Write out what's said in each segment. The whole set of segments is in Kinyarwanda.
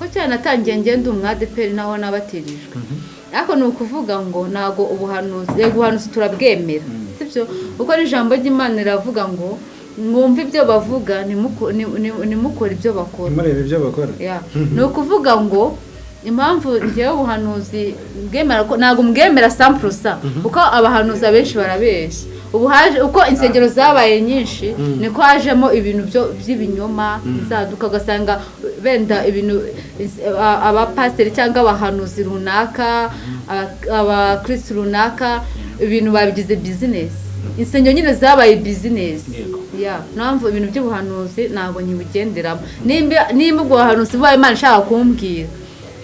Ko cyane natangiye ngenda umwadeperi naho nabatirijwe, ariko ni ukuvuga ngo ntabwo ubuhanuzi, yego ubuhanuzi turabwemera, sibyo? Kuko n'ijambo ry'Imana riravuga ngo mwumve ibyo bavuga, ntimukore ibyo bakora. Ntimurebe ibyo bakora. Ya. Ni ukuvuga ngo impamvu ngewe ubuhanuzi bwemera ko ntabwo mbwemera 100%, kuko abahanuzi abenshi barabeshya. Ubu haje uko insengero zabaye nyinshi, niko hajemo ibintu byo by'ibinyoma bizaduka, ugasanga benda ibintu abapasiteri cyangwa abahanuzi runaka, abakirisitu runaka, ibintu babigize bizinesi. Insengero nyine zabaye bizinesi. Ya, mpamvu ibintu by'ubuhanuzi ntabwo nkibugenderamo. Nimba ubwo buhanuzi bubaye Imana ishaka kumbwira,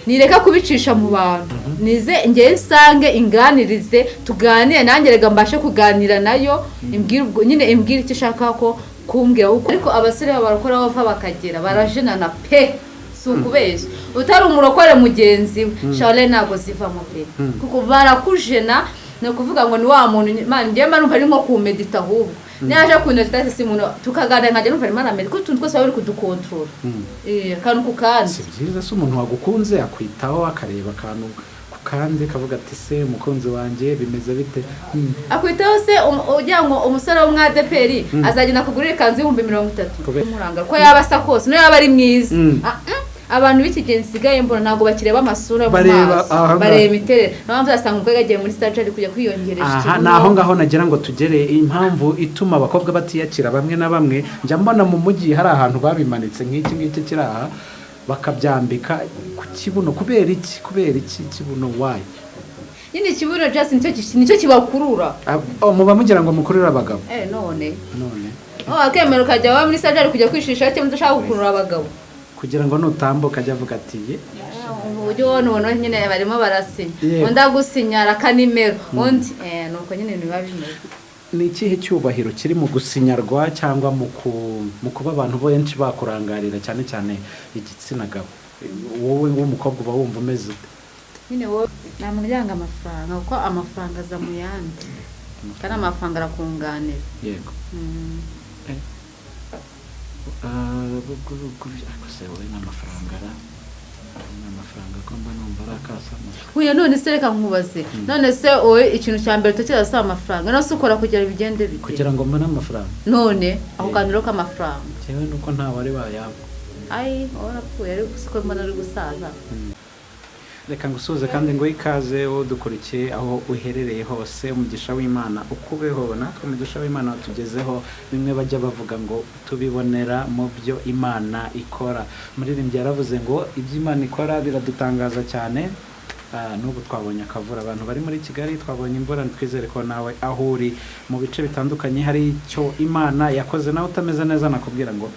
nireka kubicisha mu bantu, nize ngewe nsange inganirize, tuganire nanjye, reka mbashe kuganira nayo, imbwire ubwo nyine, imbwire icyo ishaka ko kumbwira. Ariko abasore b'abarokore aho bava bakagera barajenana pe, si ukubeshya. Utari umurokore mugenzi we shawure ntabwo zivamo pe, kuko barakujena. Ni ukuvuga ngo ni wa muntu Imana, ngewe mba numva ari nko kumedita, ahubwo niyaje kunedita si umuntu tukaganira, nkajya numva arimo aramedita, kuko utuntu twose baba bari kudukontorora. Akantu ku kandi. Si byiza se? Umuntu wagukunze akwitaho, akareba akantu ku kandi, akavuga ati: "Se umukunzi wanjye bimeze bite?" Akwitaho se ugira ngo umusore w'umwadeperi azagenda kugurira ikanzu y'ibihumbi 30? Umuranga ko yaba asa kose, niyo yaba ari mwiza. Abantu b'iki gihe nsigaye mbona ntabwo bakireba amasura mu Bareba maso, aha ngaha. bareba imiterere. Niyo mpamvu uzasanga umukobwa yagiye muri stage, ari kujya kwiyongeresha Aha ikibuno. ni aho ngaho nagira ngo tugere, impamvu ituma abakobwa batiyakira bamwe na bamwe. Njya mbona mu mujyi hari ahantu babimanitse nk'iki ngiki kiri aha, bakabyambika ku kibuno. Kubera iki? Kubera iki kibuno? Why? Nyine ikibuno just nicyo kibakurura. Oh, muba mugira ngo mukurure abagabo? Eh, none None oh, akemera ukajya waba muri stage ari kujya kwishisha cyangwa udashaka gukurura abagabo. Kugira ngo nutambuka ajye avuga ati: "Ye." Uburyo ubona ubona nyine barimo barasinya. Undi agusinyara akanimero, undi nuko nyine biba bimeze. Ni ikihe cyubahiro kiri mu gusinyarwa cyangwa mu kuba abantu benshi bakurangarira, cyane cyane igitsina gabo? Wowe w'umukobwa uba wumva umeze ute? Nyine wowe nta muntu ujyanga amafaranga, kuko amafaranga aza mu yandi, kandi amafaranga arakunganira. Ariko se wowe n'amafaranga ra, n'amafaranga ko mba numva ari akasamutwe? Huye, none se reka nkubaze, none se wowe ikintu cya mbere utekereza si amafaranga? None se ukora kugira bigende bite? Kugira ngo mbone amafaranga. None ako kantu rero k'amafaranga. Njyewe nuko nta wari wayaba. Ayi, wowe urapfuye, ariko siko mbona ari gusaza. Reka ngusuhuze kandi ngo ikaze wowe udukurikiye aho uherereye hose. Umugisha w'Imana ukubeho, natwe umugisha w'Imana watugezeho. Bimwe bajya bavuga ngo tubibonera mu byo Imana ikora. Umuririmbyi yaravuze ngo ibyo Imana ikora biradutangaza cyane. N'ubu twabonye akavura, abantu bari muri Kigali twabonye imvura. Twizere ko nawe aho uri mu bice bitandukanye hari icyo Imana yakoze. Nawe utameze neza, nakubwira ngo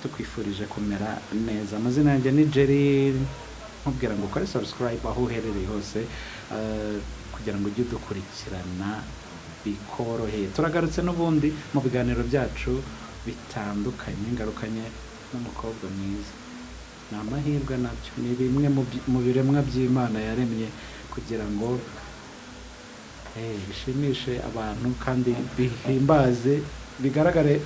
tukwifurije kumera neza. Amazina yanjye ni Jerry, nkubwira ngo ukore subscribe aho uherereye hose, kugira ngo ujye udukurikirana bikoroheye. Turagarutse n'ubundi mu biganiro byacu bitandukanye, ngarukanye n'umukobwa mwiza. Ni amahirwe nabyo, ni bimwe mu biremwa by'Imana yaremye kugira ngo bishimishe abantu kandi bihimbaze, bigaragare.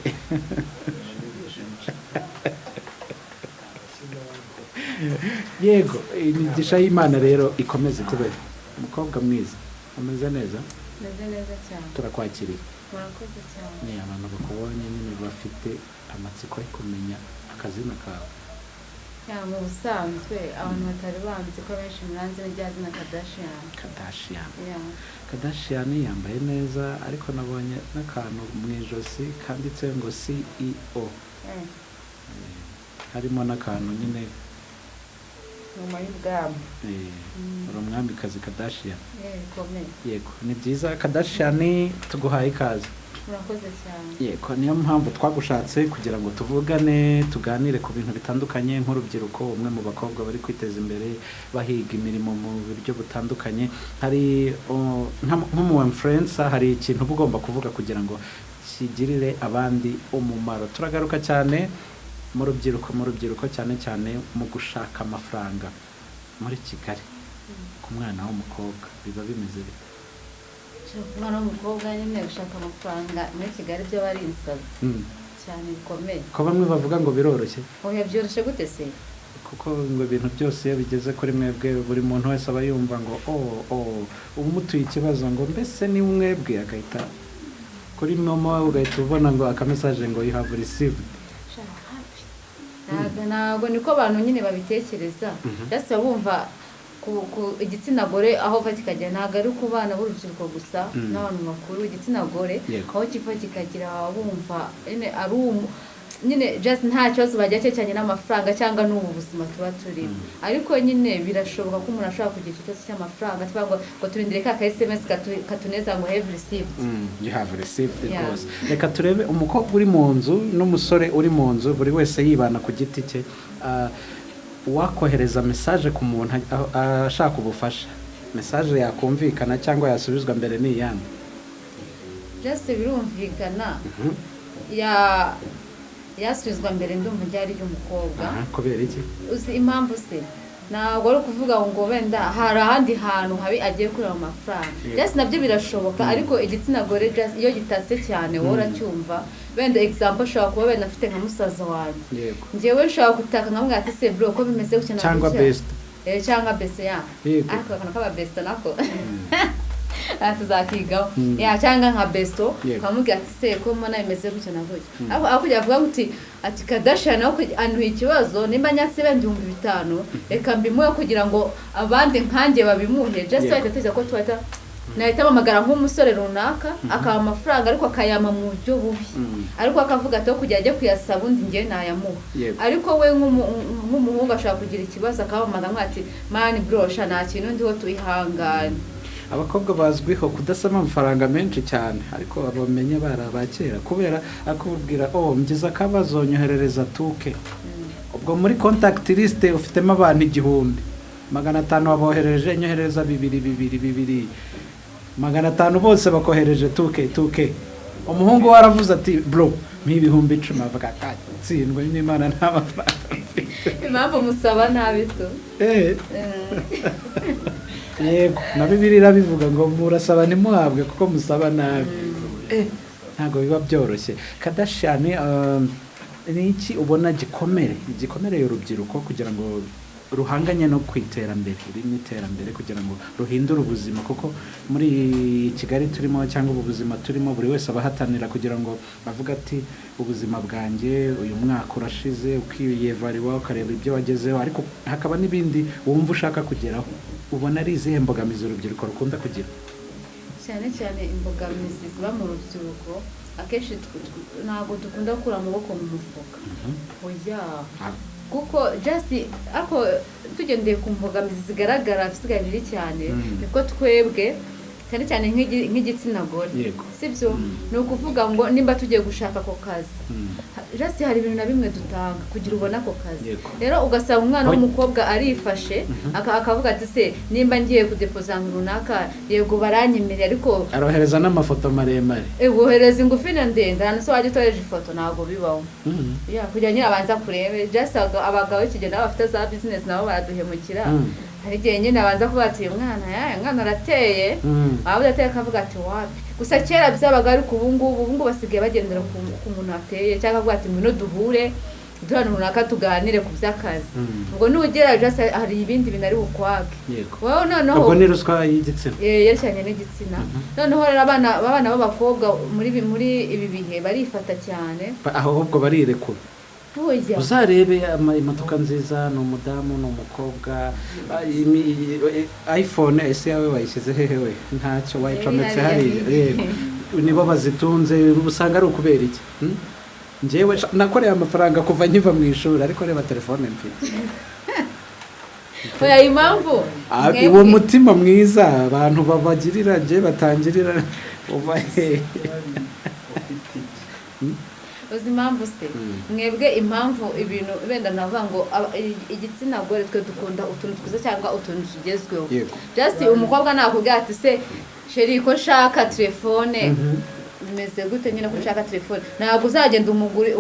Yego, imigisha y'Imana rero ikomeze kubera umukobwa mwiza umeze neza. Meze neza cyane. Turakwakiriye. Murakoze cyane. Ni abantu bakubonye nyine bafite amatsiko yo kumenya akazina kawe. Ya, mu busanzwe abantu batari banzi ko abenshi muranzi n'irya zina Kardashian. Kardashian. Ya. Kardashian yambaye neza, ariko nabonye n'akantu mu ijosi kanditse ngo CEO. Harimo n'akantu nyine. Nyuma y'ubwami. Uri umwamikazi, Kardashian. Bikomeye. Yego, ni byiza. Kardashian, tuguhaye ikaze. Murakoze cyane. Yego, niyo mpamvu twagushatse kugira ngo tuvugane, tuganire ku bintu bitandukanye nk'urubyiruko, umwe mu bakobwa bari kwiteza imbere, bahiga imirimo mu buryo butandukanye. Hari nk'umu influencer, hari ikintu uba ugomba kuvuga kugira ngo kigirire abandi umumaro. Turagaruka cyane mu rubyiruko, cyane cyane mu gushaka amafaranga muri Kigali. Ku mwana w'umukobwa biba bimeze bite? Umwana w'umukobwa nyine gushaka amafaranga muri Kigali byo ari insazi cyane bikomeye. Ko bamwe bavuga ngo biroroshye? Oya, byoroshye gute se? Kuko ngo ibintu byose iyo bigeze kuri mwebwe, buri muntu wese aba yumva ngo oh oh, umutuye ikibazo ngo mbese ni mwebwe, agahita kuri MoMo, ugahita ubona ngo akamessage ngo "You have received". Ntabwo niko abantu nyine babitekereza. Just baba bumva ku igitsina gore aho va kikagera, ntabwo ari ku bana b'urubyiruko gusa, n'abantu bakuru. Igitsina gore aho kiva kikagera, baba bumva nyine ari nyine just nta kibazo bagira cyerekeranye n'amafaranga cyangwa n'ubu buzima tuba turimo. Ariko nyine birashoboka ko umuntu ashobora kugira icyo kibazo cy'amafaranga, tuvuga ngo turindire ka ka SMS katuneza ngo "Have received". You have received. Rwose reka turebe umukobwa uri mu nzu n'umusore uri mu nzu, buri wese yibana ku giti cye. Uwakohereza message ku muntu ashaka ubufasha, message yakumvikana cyangwa yasubizwa mbere ni iyande? Just birumvikana, yasubizwa mbere ndumva ryari ry'umukobwa. Aha, kubera iki? Uzi impamvu se? Ntabwo ari ukuvuga ngo wenda hari ahandi hantu habi agiye kureba amafaranga. Just nabyo birashoboka, ariko igitsina gore just iyo gitatse cyane wowe uracyumva. Wenda example, ashobora kuba wenda afite nka musaza wanjye, njyewe nshobora gutaka nkamubwira ati: "Se bro, ko bimeze gutya na Cyangwa gutya?" best. Cyangwa best ya. Ariko akantu k'aba best nako tuzakigaho. Ya, cyangwa nka besto, ukamubwira ati: "Se ko mbona bimeze gutya na gutya?" Ariko aho kugira avuga uti ati kadasha nawe anuha ikibazo, nimba nyatse wenda 5000, reka mbimuhe kugira ngo abandi nkanjye babimuhe. Just wahita tuzi ko tuhita nahita mpamagara nk'umusore runaka, akaba amafaranga ariko akayama mu buryo bubi. Ariko akavuga ati aho kugira ajye kuyasaba undi, njye nayamuha. Ariko we nk'umuhungu ashobora kugira ikibazo akabahamagara ati: "Man, bro, sha nta kintu ndiho, tuyihangane." Abakobwa bazwiho kudasaba amafaranga menshi cyane, ariko bamenye bari abakera, kubera akubwira: "Oh, ngize akabazo, nyoherereza tuke." Ubwo muri contact list ufitemo abantu 1500, waboherereje "Nyoherereza bibiri bibiri bibiri", 500 bose bakohereje tuke tuke. Umuhungu we aravuze ati: "Bro, mpa 10,000." Avuga akatsindwa n'Imana, nta mafaranga mfite. Impamvu musaba nabi tu. Yego, na Bibiliya irabivuga ngo murasaba ntimuhabwe kuko musaba nabi. Ntabwo biba byoroshye. Kardashian, ni iki ubona gikomere gikomereye urubyiruko kugira ngo ruhanganye no ku iterambere riri mu iterambere, kugira ngo ruhindure ubuzima? Kuko muri Kigali turimo cyangwa ubu buzima turimo, buri wese aba ahatanira kugira ngo avuge ati ubuzima bwanjye, uyu mwaka urashize, ukiyevariwa, ukareba ibyo wagezeho, ariko hakaba n'ibindi wumva ushaka kugeraho. Ubona ari izihe mbogamizi urubyiruko rukunda kugira? Cyane cyane imbogamizi ziba mu rubyiruko, akenshi ntabwo dukunda gukura amaboko mu mufuka, oya. Kuko just ariko tugendeye ku mbogamizi zigaragara zisigaye biri cyane, niko twebwe cyane cyane nk'igitsina gore, sibyo? Ni ukuvuga ngo nimba tugiye gushaka ako kazi, just hari ibintu na bimwe dutanga kugira ubone ako kazi. Rero ugasanga umwana w'umukobwa arifashe, akavuga ati: "Se nimba ngiye kudepoza ahantu runaka, yego baranyemereye, ariko..." Arohereza n'amafoto maremare. Wohereza ingufi na ndende, ahantu se wajya utohereje ifoto? Ntabwo bibaho. Ya, kugira nyine abanza kurebe. Just abagabo b'iki gihe nabo bafite za business, nabo baraduhemukira. Hari igihe nyine abanza kuvuga ati: "Uyu mwana, ya mwana arateye." Waba udateye akavuga ati: "Wapi." Gusa kera byabaga, ariko ubu ngubu basigaye bagendera ku muntu ateye, cyangwa avuga ati: "Ngwino duhure duhano runaka tuganire ku by'akazi." Ubwo nugera just hari ibindi bintu ari bukwake. Wowe noneho Ubwo ni ruswa y'igitsina. Yerekeranye n'igitsina. Noneho rero abana b'abakobwa muri ibi bihe barifata cyane. Ahubwo barirekura. Burya. Uzarebe imodoka nziza ni umudamu, ni umukobwa. iPhone ese yawe wayishyize hehe? We ntacyo, wayicometse hariya. Hariya. Yego, nibo bazitunze. Usanga ari ukubera iki? Njyewe nakoreye amafaranga kuva nkiva mu ishuri, ariko reba telefone mfite. Oya, impamvu Uwo mutima mwiza abantu babagirira, njye batangirira, uva hehe? Uzi impamvu se? Mwebwe impamvu ibintu wenda navuga ngo igitsina gore twe dukunda utuntu twiza cyangwa utuntu tugezweho. Just umukobwa nakubwira ati: "Se chéri, ko nshaka telefone, bimeze gute nyine ko nshaka telefone?" Ntabwo uzagenda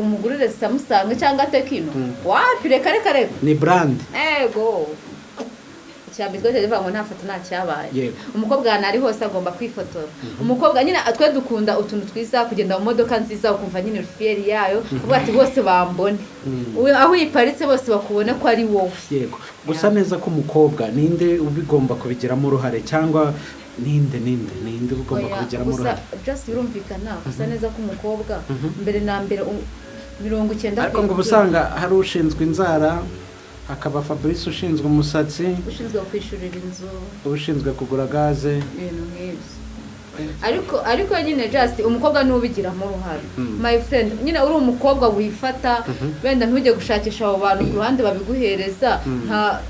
umugurire Samsung cyangwa Tecno. Wapi, reka reka reka. Ni brand. Ego. Cya mbere twese tuvuga ngo nta foto nta cyabaye. Yego. Umukobwa ahantu ari hose agomba kwifotora. Umukobwa nyine, twe dukunda utuntu twiza, kugenda mu modoka nziza ukumva nyine fier yayo, uvuga ati bose bambone. Aho uyiparitse bose bakubone ko ari wowe. Yego, gusa neza ko umukobwa, ninde ubigomba kubigiramo uruhare, cyangwa ninde ugomba Oya, kubigiramo gusa uruhare? Just birumvikana, gusa neza ko umukobwa mbere na mbere 90 Ariko ngo uba usanga hari ushinzwe inzara, hakaba Fabrice ushinzwe umusatsi, ushinzwe kwishyurira inzu, ushinzwe kugura gaze. Ibintu nk'ibyo. Ariko nyine just umukobwa niwe ubigiramo uruhare. My friend, nyine uri umukobwa wifata, wenda ntujye gushakisha abo bantu ku ruhande babiguhereza. Nta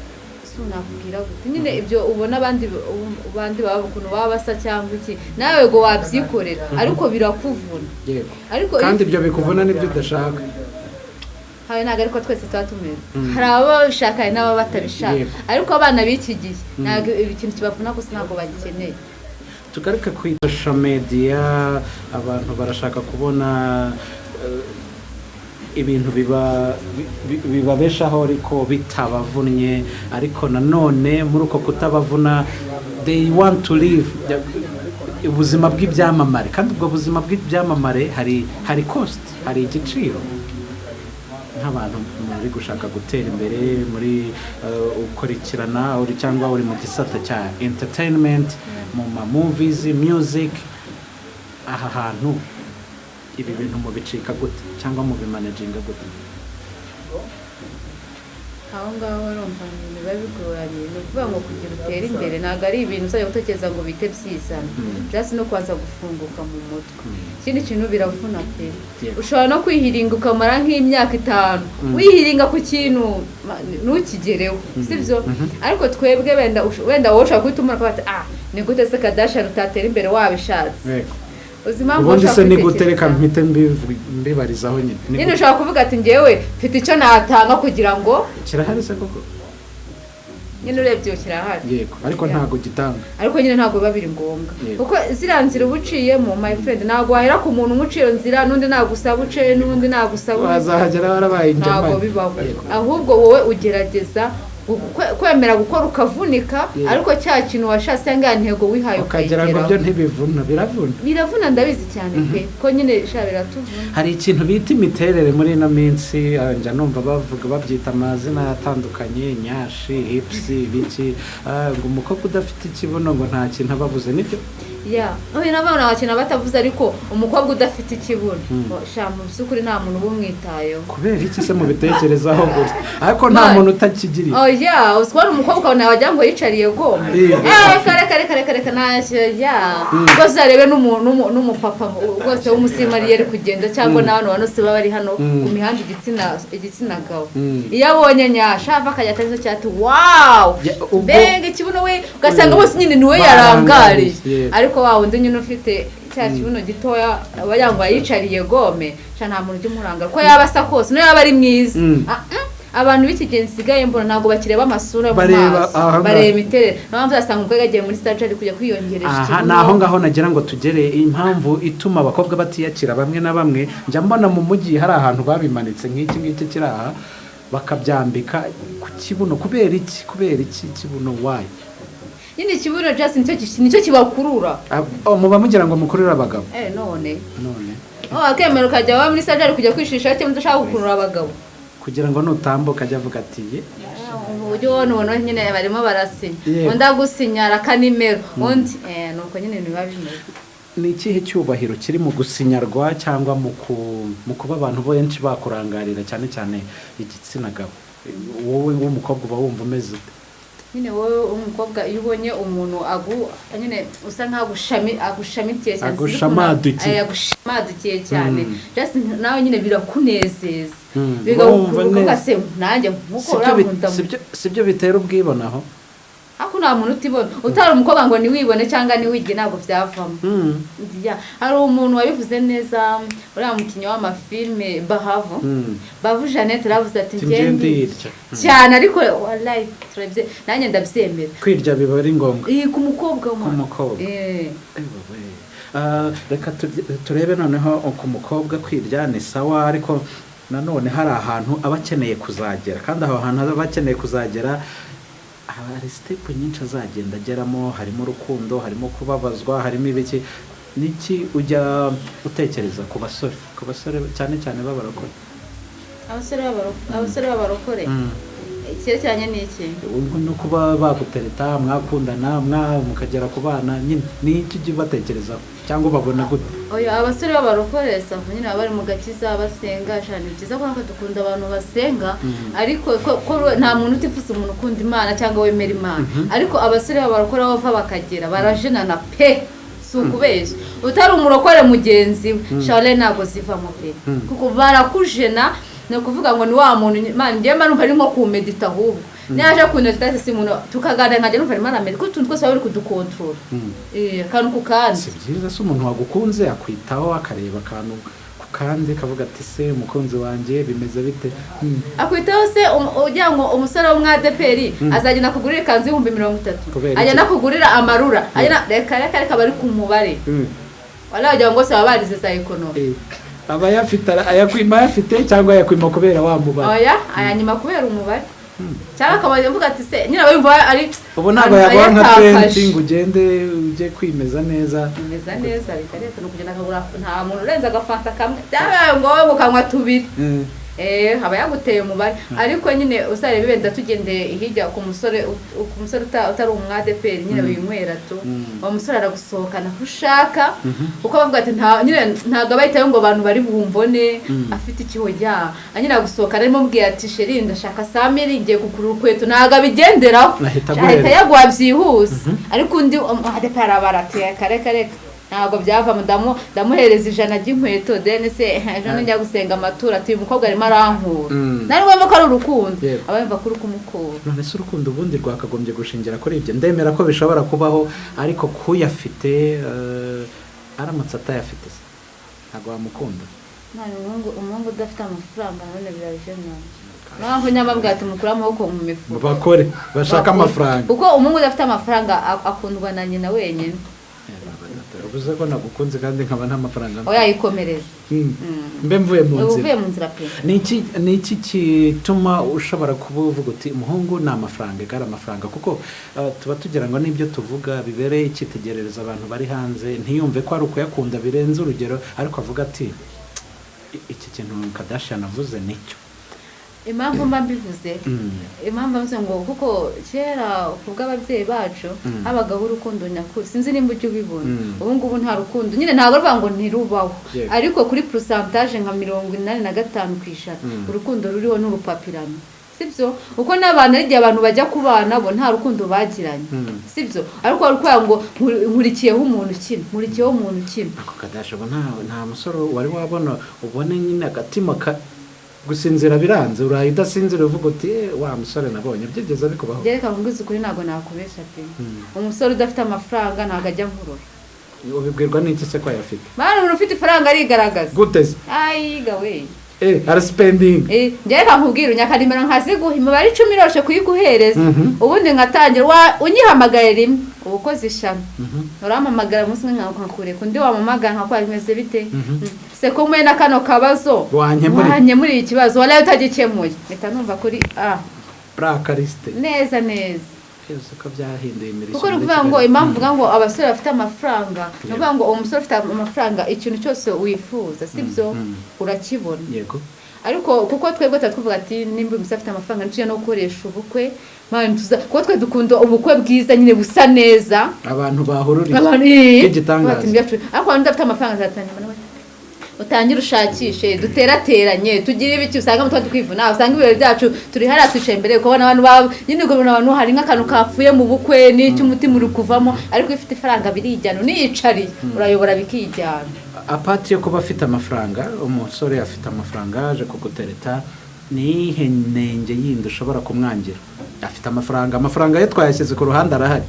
si nakubwira gute, nyine ibyo ubona abandi baba ukuntu baba basa cyangwa iki, nawe ngo wabyikorera, ariko birakuvuna. Ariko Kandi ibyo bikuvuna nibyo udashaka. Habe ntabwo ariko twese tuba tumeze. Hari ababa babishaka, hari n'ababa batabishaka. Ariko abana b'iki gihe ntabwo ikintu kibavuna gusa ntabwo bagikeneye. Tugaruke ku social media. Abantu barashaka kubona ibintu bibabeshaho ariko bitabavunnye. Ariko nanone muri uko kutabavuna, they want to live ubuzima bw'ibyamamare, kandi ubwo buzima bw'ibyamamare hari cost, hari igiciro. Nk'abantu muri gushaka gutera imbere muri ukurikirana uri cyangwa uri mu gisata cya entertainment, mu ma movies, music, aha hantu ibi bintu mubicika gute cyangwa mubimanaginga gute? Aho ngaho urumva ni ibintu biba bigoranye. Ni ukuvuga ngo kugira utere imbere ntabwo ari ibintu uzajya gutekereza ngo bite byizana. Just no kubanza gufunguka mu mutwe. Ikindi kintu, biravuna pe. Ushobora no kwihiringa ukamara nk'imyaka 5 wihiringa ku kintu ntukigereho, sibyo? Ariko twebwe wenda wowe ushobora guhita umara ukavuga ati: "Ah, ni gute se Kardashian utatera imbere wabishatse?" Uzi impamvu Ubundi ushobora se ni gute? Reka kubitekereza? mpite mbibarizaho nyine. Ni Nyine gute? ushobora kuvuga ati ngewe mfite icyo natanga kugira ngo Kirahari se koko? Nyine urebye iyo kirahari. Yego, ariko ntabwo gitanga. Ariko nyine ntabwo biba biri ngombwa, kuko ziriya nzira uba uciyemo, my friend, ntabwo wahera ku muntu umuciye iyo nzira, n'undi nagusaba uce, n'undi nagusaba uce. Wazahagera warabaye Ntabwo injamani. bibaho. Ahubwo wowe ugerageza kwemera gukora ukavunika, ariko cya kintu washatse cyangwa ya ntego wihaye Ukagira ngo byo ukayigeraho. ntibivuna, biravuna. Biravuna, ndabizi cyane pe, ko nyine sha biratuvuna. Hari ikintu bita imiterere muri ino minsi, njya numva bavuga babyita amazina atandukanye, nyashi, hips, biki, ngo umukobwa udafite ikibuno ngo nta kintu aba avuze, nibyo? Ya, oya, n'abana bakina batavuze, ariko umukobwa udafite ikibuno, sha, mu by'ukuri nta muntu uba umwitayeho. Kubera iki se mubitekerezaho gutya, ariko nta muntu utakigiriye? Oya, uzi kubona umukobwa ukabona wagira ngo yicariye goma. Eh, kare kare kare kare kare, ntacyo ya rwose. Uzarebe n'umupapa rwose w'umusirimu ariyo ari kugenda, cyangwa n'abantu bano baba bari hano ku mihanda, igitsina gabo, iyo abonye nyasha ava akajya atari cyo cyati wow, Ya, ubwo- mbega ikibuno we, ugasanga bose nyine niwe yarangariye. Yego. Ariko wa wundi nyine ufite cya kibuno gitoya aba yangwa yicariye gome, sha nta muntu ujya umurangara uko yaba asa kose, niyo yaba ari mwiza. Ah, Abantu b'iki gihe nsigaye mbona ntabwo bakireba amasura mu Bareba maso, aha ngaha. bareba imiterere. Niyo mpamvu uzasanga umukobwa yagiye muri stage ari kujya kwiyongeresha Aha ikibuno. ni aho ngaho nagira ngo tugere, impamvu ituma abakobwa batiyakira bamwe na bamwe. Njya mbona mu mujyi hari ahantu babimanitse nk'iki ngiki kiri aha, bakabyambika ku kibuno. Kubera iki? Kubera iki kibuno? Why? Nyine ikibuno just nicyo kibakurura. Ah, oh, muba mugira ngo mukurure abagabo? Eh, none None oh, akemera ukajya waba muri stage ari kujya kwishisha cyangwa udashaka gukurura abagabo. Kugira ngo nutambuka ajye avuga ati ye. Uburyo ubona ubona nyine barimo barasinya, undi agusinyara akanimero, undi nuko nyine biba bimeze. Ni ikihe cyubahiro kiri mu gusinyarwa cyangwa mu kuba abantu benshi bakurangarira, cyane cyane igitsina gabo? Wowe w'umukobwa uba wumva umeze ute? Nyine wowe umukobwa, iyo ubonye umuntu agu nyine usa nkaho agushamikiye cyane, sinzi ukuntu- Agushamadukiye. Agushamadukiye cyane, just nawe nyine birakunezeza, Wumva bigakurura ukavuga neza. se nanjye nkuko Sibyo urankunda. Sibyo bitera ubwibone aho? Ariko nta muntu utibona. Utari umukobwa ngo niwibone cyangwa niwige, ntabwo byavamo. Ya, hari umuntu wabivuze neza, uriya mukinnyi w'amafilme Bahavu, Bahavu Jeannette, aravuze ati Ati, njye "Njye ndirya ndirya." Cyane, ariko wallahi turabye, nanjye ndabyemera. Kwirya biba ari ngombwa. Iyi ku mukobwa Ku mukobwa. Eh. Ewe we. Ah, reka turebe noneho ku mukobwa. Kwirya ni sawa, ariko nanone hari ahantu aba akeneye kuzagera, kandi aho hantu aba akeneye kuzagera Hari step nyinshi azagenda ageramo, harimo urukundo, harimo kubabazwa, harimo ibiki. Niki ujya utekereza ku basore cyane cyane b'abarokore? Abasore b'abarokore, icyerekeranye n'iki? Ubwo no kuba bagutereta, mwakundana, mukagera ku bana nyine, ni iki ujya ubatekerezaho cyangwa ubabona gute? Oya, abasore b'abarokore safu nyine baba bari mu gakiza, basenga cyane. Ni byiza ko natwe dukunda abantu basenga, ariko ko nta muntu utifuza umuntu ukunda Imana cyangwa wemera Imana. Ariko abasore b'abarokore aho bava bakagera barajenana pe, si ukubeshya. Utari umurokore mugenzi we, shale ntabwo zivamo pe, kuko barakujena. Ni ukuvuga ngo ni wa muntu, man, njyewe mba numva ari nko kumedita. Ahubwo naje kunedita si umuntu tukaganira, nkajya numva arimo aramedita, kuko utuntu twose baba bari kudukontorora. Akantu ku kandi. Si byiza se? Umuntu wagukunze akwitaho, akareba akantu ku kandi, kavuga ati: "Se umukunzi wanjye bimeze bite?" Akwitaho se, ugira ngo umusore w'umwadeperi azagenda kugurira ikanzu y'ibihumbi 30? Kubera iki? Agenda kugurira amarura, agenda, reka reka reka, bari ku mubare. Wala wagira ngo bose baba barize za économie. Aba ayafite, ayakwima ayafite cyangwa ayakwima kubera wa mubare? Oya, ayanyima kubera umubare, cyangwa akaba avuga ati se nyine aba yumva ari Ubu ntabwo yaguha nka ayatakaje. 20 ngo ugende ujye kwimeza neza? Bimeze neza, reka reka, ni ukugenda akagura. Nta muntu urenze agafanta kamwe, byabaye ngombwa ukanywa tubiri. Aba yaguteye umubare. Ariko nyine uzarebe wenda tugendeye hirya ku musore utari umwadeperi nyine winywera tu, uwo musore aragusohokana aho ushaka, kuko bavuga ati nta nyine ntabwo aba yitayeho ngo abantu bari bumbone afite ikiho rya nyine. Agusohokana arimo amubwira ati: "Chéri, ndashaka 100 000, ngiye kugura urukweto." Ntabwo abigenderaho. Ahita ahita aguhereza. Yaguha byihuse. Ariko undi umwadeperi arabara ati: "Reka reka reka, ntabwo byavamo, ndamuhereza 100 ry'inkweto, then se ejo nijya gusenga amaturo ati uyu mukobwa arimo arankura." Nari ngombwa ko ari urukundo, aba yumva ko uri kumukura. None se urukundo ubundi rwakagombye gushingira kuri ibyo? Ndemera ko bishobora kubaho, ariko kuyafite, aramutse atayafite se ntabwo wamukunda? None umuhungu udafite amafaranga none biraje nabi. Mpamvu nyamabwira ati mukure amaboko mu mifuka, bakore bashaka Bakore. amafaranga. Kuko umuhungu udafite amafaranga akundwa na nyina wenyine. Uvuze ko nagukunze kandi nkaba nta mafaranga mfite. Oya, yikomereza. Mbe mvuye mu Uba nzira. uvuye mu nzira pe. Ni iki gituma ushobora kuba uvuga uti umuhungu ni amafaranga, igare amafaranga? Kuko tuba tugira ngo n'ibyo tuvuga bibereye icyitegererezo abantu bari hanze, ntiyumve ko ari ukuyakunda birenze urugero, ariko avuga ati: "Iki kintu Kardashian avuze nicyo." Impamvu mba mbivuze, impamvu mvuze ngo kuko kera ku bw'ababyeyi bacu habagaho urukundo nyakuri, sinzi nimba ujya ubibona. Ubu ngubu nta rukundo nyine, ntabwo ruvuga ngo ntirubaho, ariko kuri pourcentage nka 85%, urukundo ruriho n'urupapirano, sibyo? Kuko n'abantu, ari igihe abantu bajya kubana bo nta rukundo bagiranye, sibyo? Ariko wari kubera ngo nkurikiyeho umuntu ukina, nkurikiyeho umuntu ukina. Ako Kardashian, ubu nta musore wari wabona ubone nyine agatima ka gusinzira biranze, uraye udasinzira uvuga uti: "Eh, wa musore nabonye"? Byigeze bikubaho? Reka nkubwize ukuri, ntabwo nakubesha pe, umusore udafite amafaranga ntabwo ajya nkurura. Ubibwirwa n'iki se ko ayafite? Mwana, umuntu ufite ifaranga arigaragaza. Gute se? Ayiga we. Araspendinga. Njye reka nkubwire, unyaka nimero nkaziguha, imibare 10 iroshe kuyiguhereza. Ubundi nkatangira unyihamagaye rimwe uba ukoze ishami. Urampamagara umunsi umwe nkakureka, undi wampamagara nkakora bimeze bite? Se ko mwe na kano kabazo Wankemuriye. Wankemuriye ikibazo waraye utagikemuye, mpita numva kuri a Blacklist. Neza neza. Byose ko byahinduye imirishyo Kuko ni muri ukuvuga ngo Kigali. impamvu uvuga ngo abasore bafite amafaranga, ni ukuvuga ngo umusore ufite amafaranga ikintu cyose wifuza, sibyo, urakibona. Ariko kuko twebwe tuba tuvuga ati nimba uyu musore afite amafaranga, ntitujya no gukoresha ubukwe. Man, kuko twe dukunda ubukwe bwiza nyine busa neza, abantu bahururiye abantu bw'igitangaza. bati ibyacu. Ariko abantu udafite amafaranga azatangira nawe utangire ushakishe, duterateranye, tugire ibiki, usanga mutwa tukwivuna, usanga ibirori byacu turi hariya twicaye imbere, ukabona abantu nyine ukabona abantu hari nk'akantu kapfuye mu bukwe n'icyo umutima uri kuvamo. Ariko iyo ufite ifaranga birijyana, uniyicariye urayobora bikijyana. Apart yo kuba afite amafaranga, umusore afite amafaranga aje kugutereta, ni iyihe nenge yindi ushobora kumwangira? Afite amafaranga, amafaranga ye twayashyize ku ruhande, arahari.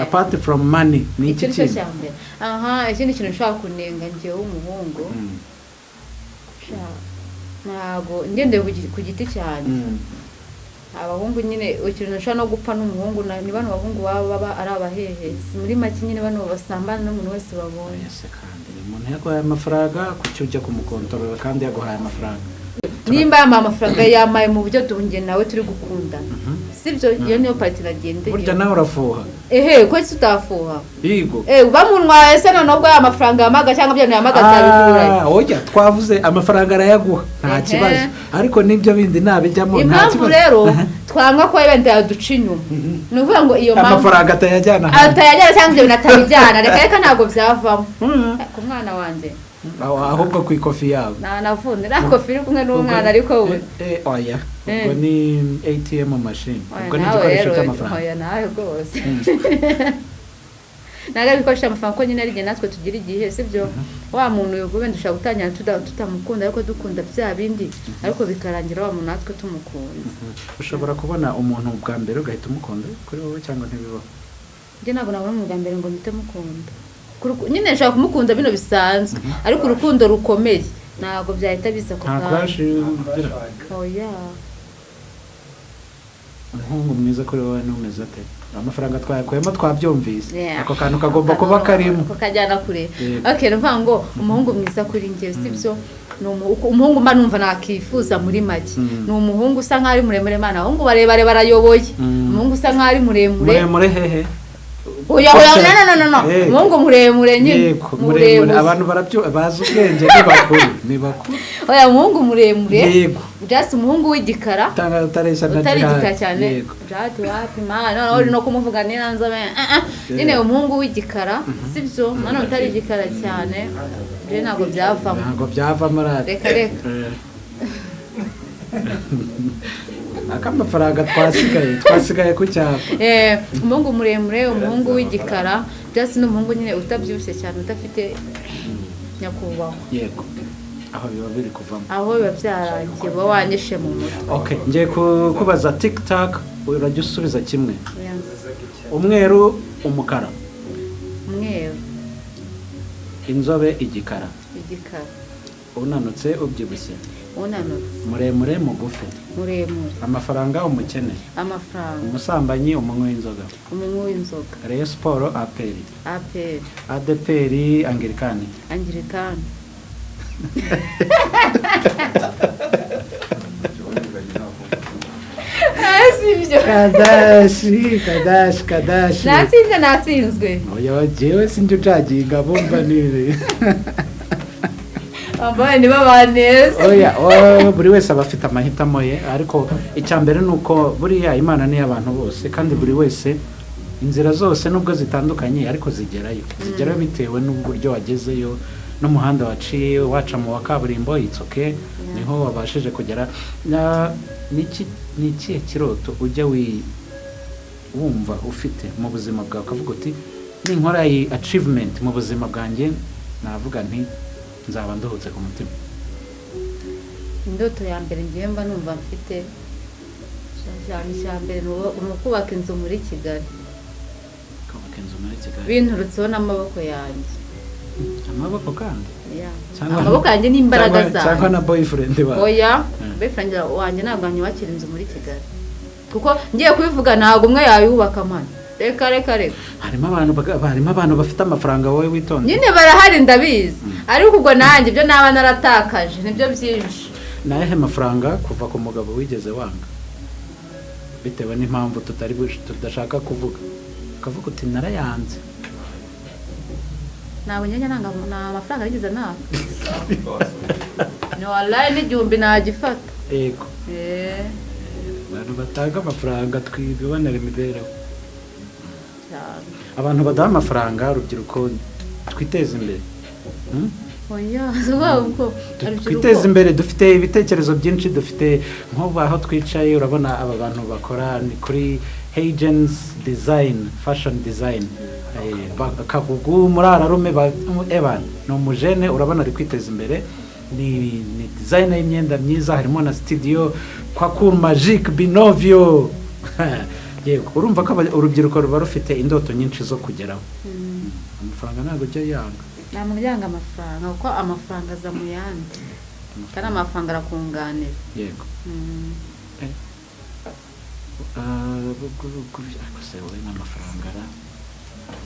Apart from money, ni iki Icyo ni cyo kindi? Cya mbere. Aha, ikindi kintu ushobora kunenga njyewe w'umuhungu, sha, ntabwo ngendeye ku giti cyanjye, abahungu nyine ikintu ushobora no gupfa n'umuhungu ni bano bahungu baba baba ari abahehesi muri make nyine, bano basambana n'umuntu wese babonye. Ese kandi umuntu yaguhaye amafaranga, kuki ujya kumukontorora kandi yaguhaye amafaranga? Nimba yampaye amafaranga, yampaye mu buryo njye nawe turi gukundana, sibyo? Iyo niyo part nagendeye. Burya nawe urafuha? Ehe, ko tutafuha? Yego. Eh, bamuntwaye se noneho ubwo aya mafaranga yamaga cyangwa ibyo yamaga nzabikurayo? Ah, oya, twavuze amafaranga arayaguha, nta kibazo, ariko n'ibyo bindi nabijyamo nta Impamvu kibazo. rero twanga ko wenda yaduca inyuma, ni ukuvuga ngo iyo mpamvu amafaranga atayajyana ahandi. Atayajyana cyangwa ibyo bintu atabijyana, reka reka, ntabwo byavamo ku mwana wanjye. Ahubwo ku ikofi yabo. Ntanavunde nta kofi iri kumwe n'umwana, ariko we Oya, ubwo ni ATM machine. Oya, Ubwo ni nawe igikoresho rero, cy'amafaranga. Oya, nawe rwose ntabwo ari ibikoresho by'amafaranga, kuko nyine ari igihe natwe tugira igihe, sibyo? Wa muntu wenda ushobora gutangira tutamukunda, ariko dukunda bya bindi, ariko bikarangira wa muntu natwe tumukunze. Ushobora kubona umuntu bwa mbere ugahita umukunda kuri wowe, cyangwa ntibibaho? Njye ntabwo nabona umuntu bwa mbere ngo mpite mukunda. Nyine nshobora kumukunda bino bisanzwe, ariko urukundo rukomeye ntabwo byahita biza ako Nta kanya. crush ugira? Oya. Umuhungu mwiza kuri wowe n'umeze ate? Amafaranga twayakuyemo, twabyumvise. Yeah. Ako kantu kagomba kuba karimo. Ako kajyana kure. Yego. Okay, ni ukuvuga ngo umuhungu mwiza kuri njye, sibyo, ni umuhungu mba numva nakifuza muri make, ni umuhungu usa nkaho ari muremure. Mana, abahungu barebare barayoboye. Umuhungu usa nkaho ari muremure. Muremure hehe? Oya, oya, no, no, no, no. Yego. Umuhungu muremure nyine. Yego, muremure. Abantu barabyo bazi ubwenge, ni bakuru, ni bakuru. Oya, umuhungu muremure. Just umuhungu w'igikara. Utanga utareshya na Utari Jihad. igikara cyane. Jihad wapi, mana, noneho uri no kumuvuga niba nzobe. Ah, ah. Nyine umuhungu w'igikara, sibyo? Noneho utari igikara cyane rero ntabwo byavamo. Ntabwo byavamo radi. Reka reka. Ak'amafaranga twasigaye ku cyapa. Umuhungu muremure, umuhungu w'igikara, just ni umuhungu nyine utabyibushye cyane, udafite nyakubahwa. Yego, aho biba biri kuvamo. Aho biba byarangiye, uba wanyishe mu mutwe. Okay, ngiye kukubaza tiktak, urajya usubiza kimwe. Umweru, umukara? Umweru. Inzobe, igikara? Igikara. Unanutse, ubyibushye? Unanutse. Muremure, mugufi? Muremure. Amafaranga, umukene? Amafaranga. Umusambanyi, umunywi w'inzoga? Umunywi w'inzoga. Rayon Sport, APR? APR. ADPR, Anglikani? Anglikani. Si ibyo? Kadashi, kadashi, kadashi. Natsinze, natsinzwe. Oya, jewe sinjye ujaginga, bumva nibi. Bambaye nibo baneza. Oya, oya, buri wese aba afite amahitamo ye, ariko icya mbere ni uko buriya Imana ni iy'abantu bose, kandi buri wese inzira zose nubwo zitandukanye ariko zigerayo bitewe n'uburyo wagezeyo n'umuhanda waciye, waca mu wa kaburimbo, it's okay, niho wabashije kugera. Ni ikihe kiroto ujya wumva ufite mu buzima bwawe, ukavuga uti ninkora iyi achievement mu buzima bwanjye navuga nti nzaba nduhutse ku mutima? Indoto ya mbere ngiye mba numva mfite cyane, icya mbere ni ukubaka inzu muri Kigali. Kubaka inzu muri Kigali. Binturutseho n'amaboko yanjye. Amaboko kandi? Yeah. Cyangwa- Amaboko yanjye n'imbaraga cyangwa zanjye. na boyfriend wawe? Oya, boyfriend wanjye ntabwo anyubakira inzu muri Kigali, kuko ngiye kubivuga ntabwo umwe yayubaka, mana, reka reka reka. Harimo abantu bafite amafaranga, wowe witonde. Nyine barahari, ndabizi, ariko ubwo nanjye ibyo naba naratakaje nibyo byinshi. Ni ayahe mafaranga kuva ku mugabo wigeze wanga bitewe n'impamvu tudashaka kuvuga, ukavuga uti narayanze? Ntabwo njya nanga, nta mafaranga nigeze naka, ni wallahi n'igihumbi nagifata. Abantu batanga amafaranga twibonera imibereho. Cyane. Abantu badaha amafaranga urubyiruko twiteze imbere. Oya, si ukuvuga ngo urubyiruko- Twiteze imbere, dufite ibitekerezo byinshi, dufite nk'ubu aho twicaye urabona aba bantu bakora ni kuri Hagens Design, Fashion Design. Kagugu murararume Evan ni umujene, urabona ari kwiteza imbere, ni design y'imyenda myiza, harimo na studio kwa Cool Magic Binovio. Yego, urumva ko urubyiruko ruba rufite indoto nyinshi zo kugeraho. Amafaranga ntabwo ujya yanga. Nta muntu ujyanga amafaranga, kuko amafaranga aza mu yandi, kandi amafaranga arakunganira. Ariko se wowe n'amafaranga ra?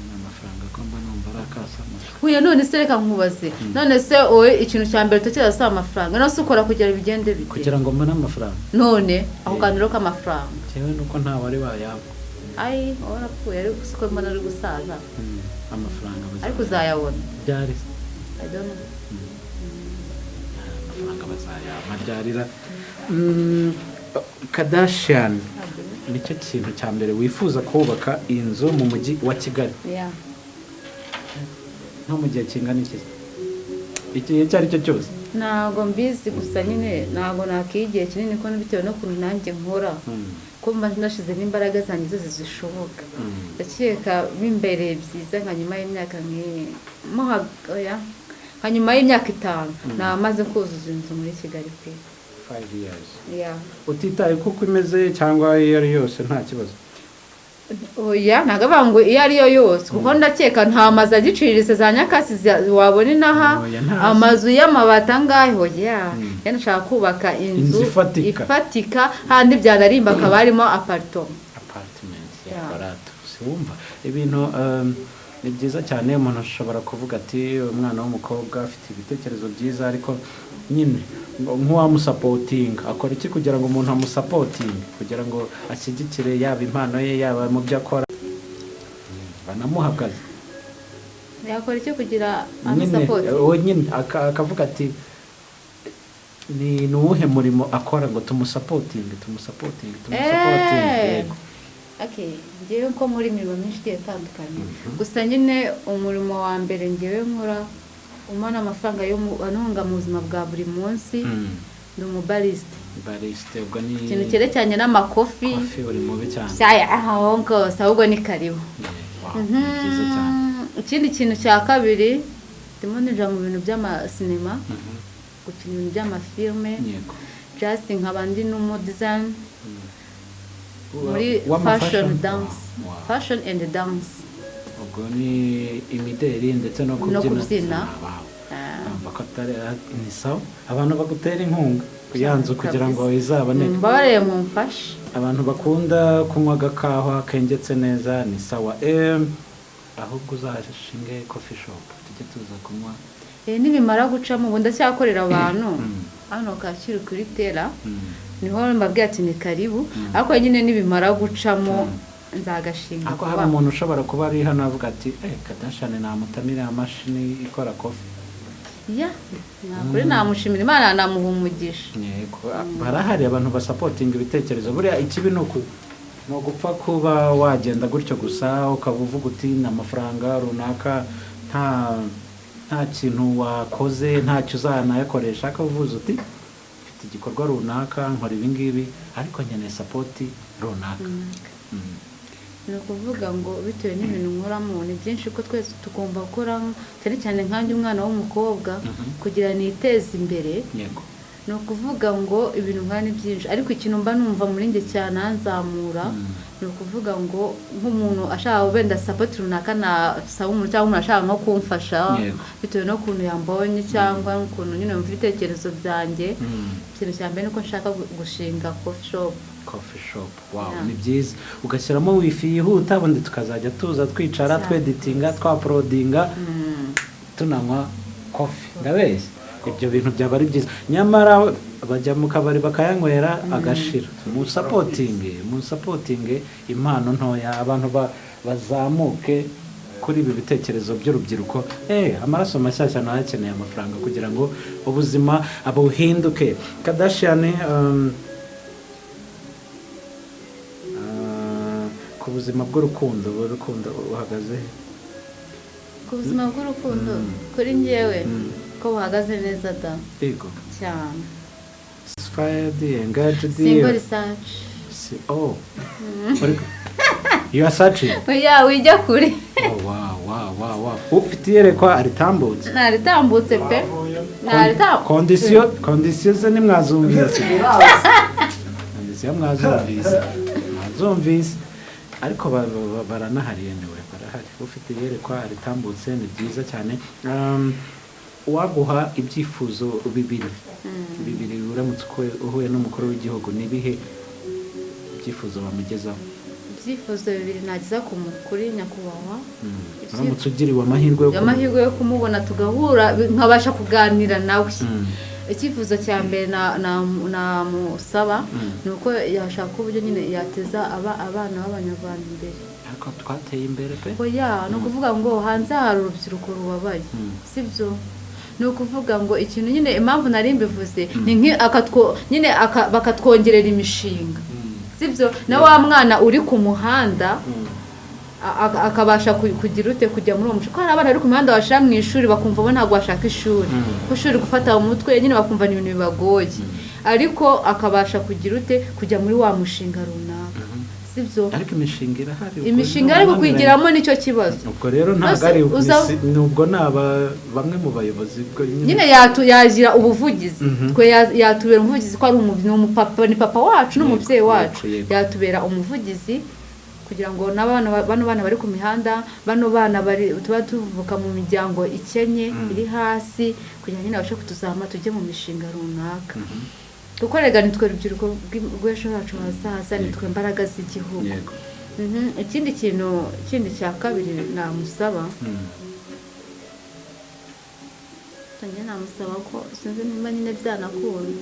Ni amafaranga ko mba numva ari akasamutwe. Huye, none se reka nkubaze, none se wowe ikintu cya mbere utekereza si amafaranga? None se ukora kugira bigende bite? Kugira ngo mbone amafaranga. None ako kantu rero k'amafaranga. Njyewe nuko nta wari wayaba. Ayi, wowe warapfuye, ariko siko mbona ari gusaza. Amafaranga Ariko uzayabona. Byari I don't know. Amafaranga bazayampa ryarira. Kardashian, nicyo kintu cya mbere wifuza, kubaka inzu mu mujyi wa Kigali? Yeah. Nko mu gihe kingana iki, igihe icyo ari cyo cyose? Ntabwo mbizi, gusa nyine ntabwo nakiha igihe kinini, ko bitewe n'ukuntu nanjye nkora, ko mba nashizemo imbaraga zanjye zose zishoboka. Ndakeka bimbereye byiza nka nyuma y'imyaka nk'iyi mo oya, nka nyuma y'imyaka 5 namaze kuzuza inzu muri Kigali pe. 5 years? Yeah. Utitaye kuko imeze cyangwa iyo ari yose, nta kibazo? Oya, ntabwo avuga ngo iyo ari yo yose, kuko ndakeka nta mazu agiciriritse za nyakatsi wabona inaha. Oya, ntazo. Amazu y'amabati angahe, oya. Yani nshaka kubaka inzu Inzu ifatika. Ifatika, handi byanarimba akaba harimo apartment. Apartment. Yeah. Barato si wumva ibintu ni byiza cyane. Umuntu ashobora kuvuga ati umwana w'umukobwa afite ibitekerezo byiza, ariko nyine nk'uwamusupportinga akora iki kugira ngo umuntu amusupportinge, kugira ngo ashyigikire yaba impano ye, yaba mu byo akora, banamuha akazi? Yakora icyo kugira Nyine amusupport? We nyine akavuga ati ni uwuhe murimo akora ngo tumusupportinge, tumusupportinge, tumusupportinge? Yego. Okay, ngewe ko muri imirimo myinshi igiye itandukanye, gusa nyine umurimo wa mbere ngewe nkora umana amafaranga yo antunga mu buzima bwa buri munsi, ndi umubarista. Barista, ubwo ni Ikintu cyerekeranye n'amacoffee. Coffee, uri mubi cyane. Cyaya aho rwose, ahubwo ni karibu. Wow, ni byiza cyane. Ikindi kintu cya kabiri, ndimo ninjira mu bintu by'amasinema, gukina ibintu by'amafilme. Just nkaba ndi n'umudesign muri W'ama fashion, dance. Fashion and dance. Ubwo ni imideri ndetse no No kubyina. kubyina. Ah, wow. Ah. Urumva ko atari ni sawa, abantu bagutera inkunga ya nzu kugira ngo izaboneke. Mumbabarire mumfashe. Abantu bakunda kunywa agakawa kengetse neza, ni sawa. Ahubwo uzashinge coffee shop tujye tuza kunywa. Nibimara gucamo, ubu ndacyakorera abantu hano Kacyiru kuri Tera. Niho mbabwira ati ni karibu, ariko nyine nibimara gucamo nzagashinga Ariko vuba. hari umuntu ushobora kuba ari hano avuga ati Kardashian namutamira mashini ikora coffee. Ya, nakuri namushimira Imana, namuha umugisha. Yego, barahari abantu basupportinga ibitekerezo. Buriya ikibi ni uku ni ugupfa kuba wagenda gutyo gusa, ukaba uvuga uti ni amafaranga runaka, nta kintu wakoze, ntacyo uzanayakoresha, ariko uvuze uti mfite igikorwa runaka, nkora ibi ngibi, ariko nkeneye support runaka. Ni ukuvuga ngo bitewe n'ibintu nkoramo ni byinshi, ko twese tugomba gukora, cyane cyane nkanjye umwana w'umukobwa, kugira niteze imbere. Ni ukuvuga ngo ibintu nkora ni byinshi, ariko ikintu mba numva muri njye cyananzamura, ni ukuvuga ngo nk'umuntu ashaka wenda support runaka nasaba umuntu, cyangwa umuntu ashaka nko kumfasha bitewe n'ukuntu yambonye cyangwa n'ukuntu nyine yumva ibitekerezo byanjye, ikintu cya mbere ni uko nshaka gushinga coffee shop. Coffee shop, wow. Yeah. Ni byiza, ugashyiramo wifi yihuta, ubundi tukazajya tuza twicara, Cyane. tweditinga, twauploadinga, tunanywa coffee. Ndabeshya? Ibyo bintu byaba ari byiza, nyamara bajya mu kabari bakayanywera agashira. Musupportinge, musupportinge impano ntoya, abantu bazamuke kuri ibi bitekerezo by'urubyiruko. Amaraso mashyashya nayo akeneye amafaranga kugira ngo ubuzima buhinduke. Kardashian, ku buzima bw'urukundo, urukundo uhagaze he? Ku buzima bw'urukundo, kuri njyewe ko buhagaze neza da. Yego. Cyane. Fired, engaged? Single research. Oh. You are searching? Oya, wijya kure. Oh, wow. Ufite iyerekwa aritambutse. Naritambutse pe, naritambutse. Condition ze nimwazumvise, condition mwazumvise, mwazumvise, ariko baranahari, anyway barahari. Ufite iyerekwa aritambutse, ni byiza cyane. Uwaguha ibyifuzo bibiri bibiri, uramutse uhuye n'umukuru w'igihugu, ni ibihe byifuzo bamugezaho? Ibyifuzo bibiri nageza kuri nyakubahwa. Uramutse ugiriwe amahirwe yo Amahirwe yo kumubona, tugahura, nkabasha kuganira nawe, icyifuzo cya mbere namusaba ni uko yashaka uburyo nyine yateza abana b'Abanyarwanda imbere. Ariko twateye imbere pe. Oya, ni ukuvuga ngo hanze hari urubyiruko rubabaye, sibyo? Ni ukuvuga ngo ikintu nyine, impamvu nari mbivuze ni nyine bakatwongerera imishinga, sibyo? Na wa mwana uri ku muhanda akabasha kugira ute, kujya muri uwo mushinga, kuko hari abana bari ku muhanda bashira mu ishuri bakumva bo ntabwo bashaka ishuri, kuko ishuri gufata mu mutwe nyine bakumva ni ibintu bibagoye, ariko akabasha kugira ute, kujya muri wa mushinga runaka, sibyo? Ariko imishinga irahari, ubwo Imishinga ni ariko unaniranye. kuyigiramo nicyo kibazo. Ubwo rero ntabwo Bose ari nubwo ni aba bamwe mu bayobozi ubwo Nyine yagira ubuvugizi, twe yatubera umuvugizi ko ari ni umupapa, ni papa wacu n'umubyeyi wacu. Yatubera umuvugizi kugira ngo n'abana bano bana bari ku mihanda, bano bana bari tuba tuvuka mu miryango ikennye iri hasi, kugira ngo nyine babashe kutuzamura tujye mu mishinga runaka, kuko rega nitwe rubyiruko rw'ejo hacu hazaza, nitwe mbaraga z'igihugu. Ikindi kintu kindi cya kabiri namusaba, njye namusaba ko, sinzi niba nyine byanakunda,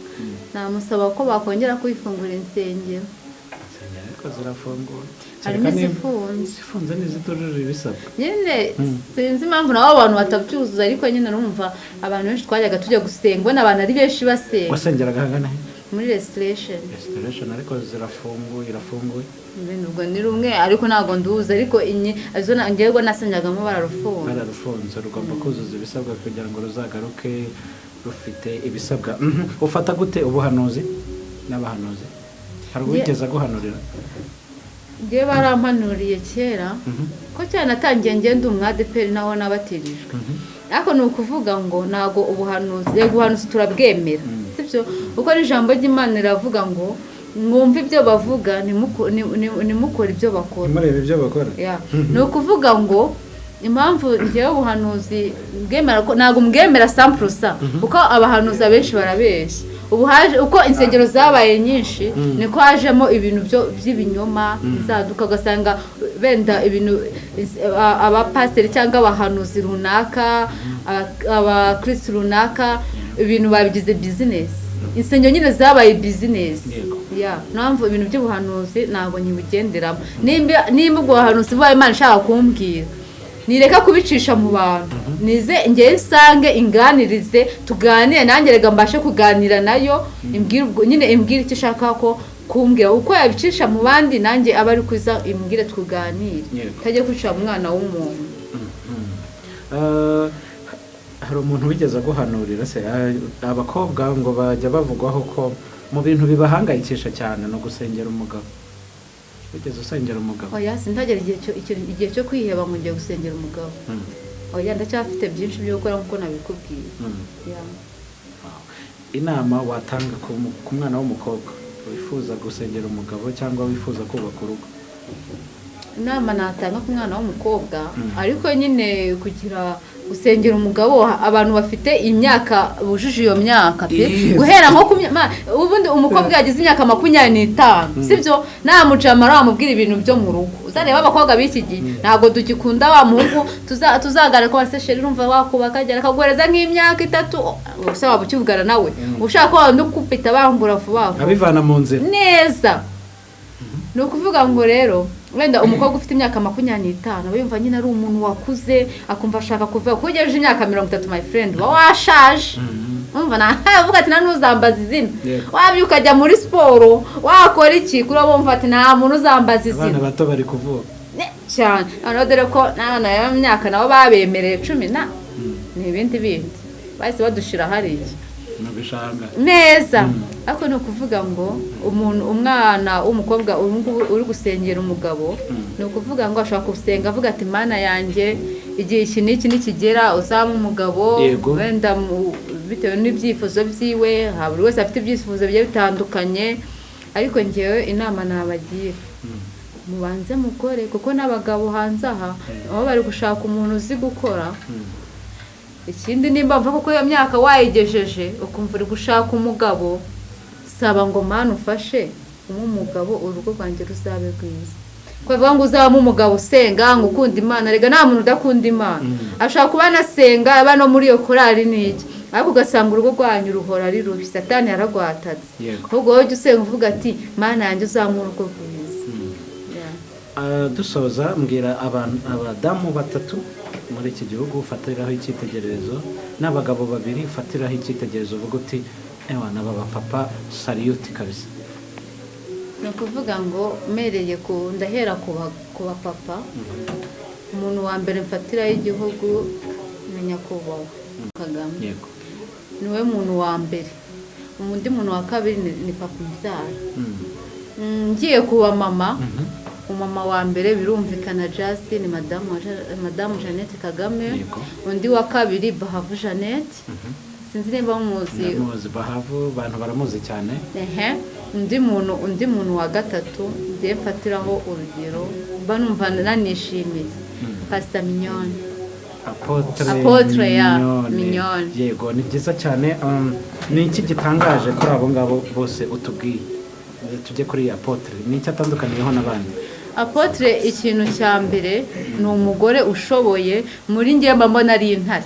namusaba ko bakongera kwifungura insengero. Insengero ariko zirafunguye. Harimo Kereka izifunze. Izifunze n'izitujuje ibisabwa. Nyine sinzi impamvu nabo abantu batabyuzuza, ariko nyine urumva abantu benshi twajyaga tujya gusenga, ubona abantu ari benshi basenga. Wasengeraga ahagana he? Muri Restoration. Restoration ariko zirafunguye, irafunguye. Ibintu ubwo ni rumwe, ariko ntabwo nduzi, ariko inye izo ngewe nasengagamo bararufunze. Bararufunze, rugomba kuzuza ibisabwa kugira ngo ruzagaruke rufite ibisabwa. Ufata gute ubuhanuzi n'abahanuzi? Hari uwigeze aguhanurira? Ngewe barampanuriye kera, ko cyane natangiye ngenda umwadeperi, naho nabatirijwe, ariko ni ukuvuga ngo ntabwo ubuhanuzi, yego ubuhanuzi turabwemera, sibyo? Kuko n'ijambo ry'Imana riravuga ngo mwumve ibyo bavuga, ntimukore ibyo bakora. Ntimurebe ibyo bakora. Ya. Ni ukuvuga ngo impamvu ngewe ubuhanuzi bwemera ko ntabwo mbwemera 100%, kuko abahanuzi abenshi barabeshya. Ubu haje uko insengero zabaye nyinshi, niko hajemo ibintu byo by'ibinyoma, inzaduka, ugasanga benda ibintu abapasiteri cyangwa abahanuzi runaka, abakirisitu runaka, ibintu babigize bizinesi. Insengero nyine zabaye bizinesi. Ya, mpamvu ibintu by'ubuhanuzi ntabwo nkibugenderamo. Nimba ubwo buhanuzi bubaye Imana ishaka kumbwira, nireka kubicisha mu bantu, nize ngewe nsange inganirize, tuganire nanjye, rega mbashe kuganira nayo, imbwire ubwo nyine, imbwire icyo ishaka ko kumbwira. Uko yabicisha mu bandi, nanjye aba ari kuza imbwire tuganire, itajya kwicisha mu mwana w'umuntu. Hari umuntu wigeze aguhanurira se? Abakobwa ngo bajya bavugwaho ko mu bintu bibahangayikisha cyane ni ugusengera umugabo. Wigeze usengera umugabo? Oya, sindagera igihe cyo kwiheba ngo ngiye gusengera umugabo. Oya, ndacyafite byinshi byo gukora nk'uko nabikubwiye. Ya. Wow. Inama watanga ku mwana w'umukobwa wifuza gusengera umugabo cyangwa wifuza kubaka urugo? Inama natanga ku mwana w'umukobwa, ariko nyine kugira gusengera umugabo, abantu bafite imyaka bujuje iyo myaka pe, guhera nko ku ubundi umukobwa yagize imyaka 25, sibyo? Namujamara wamubwira ibintu byo mu rugo. Uzareba abakobwa b'iki gihe ntabwo dugikunda wa muhungu tuzaganira ko base chéri, urumva wakubaka agera akaguhereza nk'imyaka 3, gusa waba ukivugana nawe ushaka ko waba ukupita bangura vuba vuba. Abivana mu nzira. Neza. Ni ukuvuga ngo rero wenda umukobwa ufite imyaka 25 aba yumva nyine ari umuntu wakuze, akumva ashaka kuva, kuko ugejeje imyaka 30, my friend, uba washaje. Umva, avuga ati nta n'uzambaza izina. Wabyuka ukajya muri siporo, wakora iki, kuri bo bumva ati nta muntu uzambaza Abana izina. bato bari kuvuka. Cyane. Noneho dore ko n'abana b'imyaka nabo babemereye cumi na ni ibindi bindi bahise badushira hariya mu bishanga. Neza. Ariko ni ukuvuga ngo umuntu, umwana w'umukobwa ubu ngubu uri gusengera umugabo, ni ukuvuga ngo ashobora gusenga avuga ati Mana yanjye, igihe iki n'iki nikigera uzaba umugabo. Wenda bitewe n'ibyifuzo byiwe, buri wese afite ibyifuzo bigiye bitandukanye, ariko ngewe inama nabagira, mubanze mukore, kuko n'abagabo hanze aha baba bari gushaka umuntu uzi gukora. Ikindi, nimba mva kuko iyo myaka wayigejeje ukumva uri gushaka umugabo, saba ngo Mana ufashe umpe umugabo, urugo rwanjye ruzabe rwiza. Kuvuga ngo uzabamo umugabo usenga, ngo ukunda Imana, rega nta muntu udakunda Imana. Ashobora kuba anasenga, aba no muri iyo korali n'iki, ariko ugasanga urugo rwanyu ruhora ari rubi, Satani yaragwatatse. Ahubwo wowe ujya usenga uvuga ati: "Mana yanjye, uzampa urugo rwiza." Yeah. Dusoza, mbwira abantu, abadamu batatu muri iki gihugu ufatiraho icyitegererezo n'abagabo babiri ufatiraho icyitegererezo, uvuga uti: "Ewa, n'aba bapapa salute kabisa." Ni ukuvuga ngo mpereye ku ndahera ku bapapa. Umuntu wa mbere mfatiraho igihugu ni Nyakubahwa Kagame. Niwe muntu wa mbere. Undi muntu wa kabiri ni papa umbyara. Ngiye kuba mama, umumama wa mbere birumvikana Justin, madamu Jeannette Kagame. Undi wa kabiri, Bahavu Jeannette, sinzi niba muzi. Ndamuzi Bahavu, abantu baramuzi cyane. Ehe, undi muntu wa gatatu ngiye mfatiraho urugero, mba numva nanishimiye, Pastor Mignone. Apôtre. Apôtre, ya, Mignone. Mignone. Yego, ni byiza cyane. Ni iki gitangaje kuri abo ngabo bose utubwiye? Tujye kuri Apôtre, ni iki atandukaniyeho n'abandi? Apôtre, ikintu cya mbere ni umugore ushoboye. Muri njye mba mbona ari intare.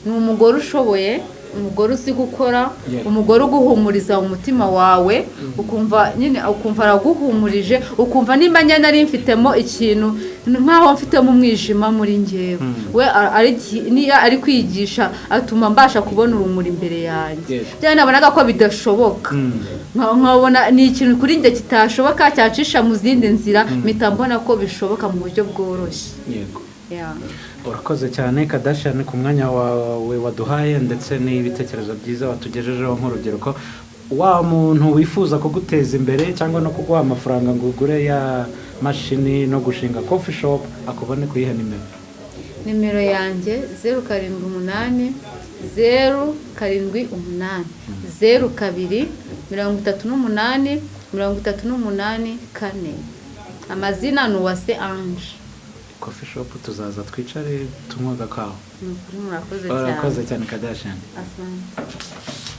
Ni umugore ushoboye, umugore uzi gukora, umugore uguhumuriza mu mutima wawe, ukumva nyine, ukumva araguhumurije, ukumva nimba njye nari mfitemo ikintu nk'aho mfitemo umwijima muri njyewe, we niyo ari kwigisha atuma mbasha kubona urumuri imbere yanjye. Bya nabonaga ko bidashoboka, nkabona ni ikintu kuri njye kitashoboka, cyacisha mu zindi nzira, mpita mbona ko bishoboka mu buryo bworoshye. Yeah. Urakoze cyane Kardashian ku mwanya wawe waduhaye ndetse n'ibitekerezo byiza watugejejeho nk'urubyiruko. Wa muntu wifuza kuguteza imbere cyangwa no kuguha amafaranga ngo ugure ya mashini no gushinga coffee shop, akubone ku yihe nimero? Nimero yanjye 078 078 02 38 38 4. Amazina ni Uwase Ange. Coffee shop tuzaza twicare tunywe agakawa. Ni ukuri murakoze cyane. Urakoze cyane, Kardashian. Asante.